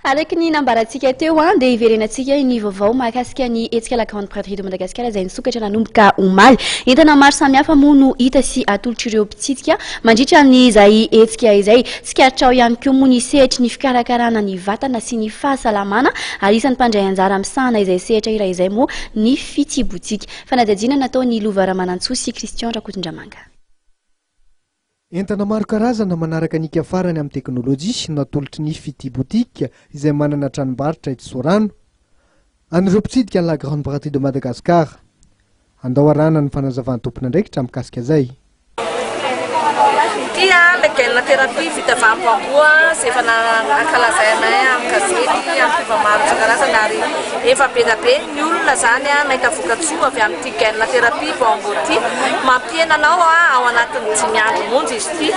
Araka ny nambarantsika teo dia hiverenantsika ny vaovao mahakasika ny hetsika La Grande Braderie de Madagascar izay nisokatra nanomboka omaly. Entana maro samihafa moa no hita sy atolotr'ireo mpitsidika mandritra ny izay hetsika izay. Tsikaritra ao ihany koa moa ny sehatry ny fikarakarana ny vatana sy ny fahasalamana ary isan'ny mpandray anjara misahana izay sehatra iray izay moa ny Fitia Boutique. Fanadihadiana nataon'i Lova Ramanantsoa sy Christian Rakotondramanga. Entana maro karazana manaraka ny hika farany amin'ny teknolojia no atolotry ny Fitia Boutique izay manana tranombarotra eto Soarano. An'ireo mpitsidika ny La Grande Braderie de Madagascar. Andao arahana ny fanazavan'ny tompon'andraikitra mikasika izay. Ity ilay gaine thérapie vita avy amin'ny bambou izay efa nankalazainay amin'ny gazety amin'ny fomba maro isan-karazany ary efa be dia be ny olona izany nahita vokatsoa avy amin'ity gaine thérapie bambou ity. Mampihena anao ao anatin'ny dimy andro monja izy ity.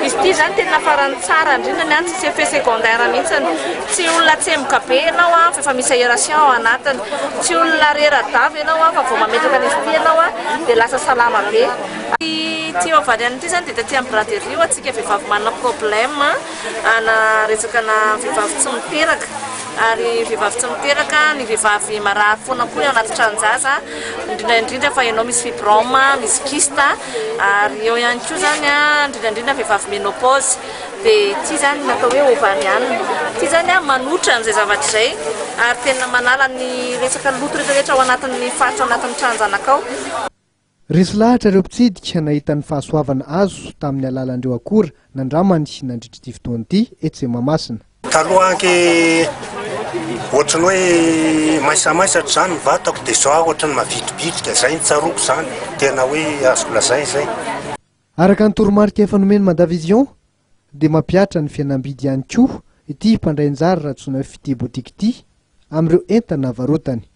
Izy ity izany tena farany tsara indrindra ny any, tsisy effet secondaire mihitsy. Tsy olona tsemboka be ianao fa efa misy aération ao anatiny. Tsy olona rera-dava ianao fa vao mametraka an'izy ity ianao dia lasa salama be. Ity ovarienne ity izany dia taty amin'ny braderie ho antsika vehivavy manana problème ana resaka na vehivavy tsy miteraka ary vehivavy tsy miteraka, ny vehivavy marary foana koa ao anaty tranon-jaza indrindra indrindra fa ianao misy fibrome, misy kyste ary eo ihany koa izany indrindra indrindra vehivavy ménopause dia ity izany no atao hoe ovarienne. Ity izany manotra an'izay zavatra izay ary tena manala ny resaka loto rehetra rehetra ao anatin'ny faritra ao anatin'ny tranon-janakao. Resy lahatra ireo mpitsidika nahita ny fahasoavana azo tamin'ny alalan'ireo akora nandramany nandritra ity fotoana ity etsy Mahamasina. Taloha ange ohatry ny hoe maisamaisatra izany ny vatako dia izao aho ohatry ny mavitribitrika, izay no tsaroako izany, tena hoe azoko lazaina izay. Araka ny toromarika efa nomen'i Madavision dia mampihatra ny fihenam-bidy ihany koa ity mpandray anjara Ratsonay Fitia Boutique ity amin'ireo entana varotany.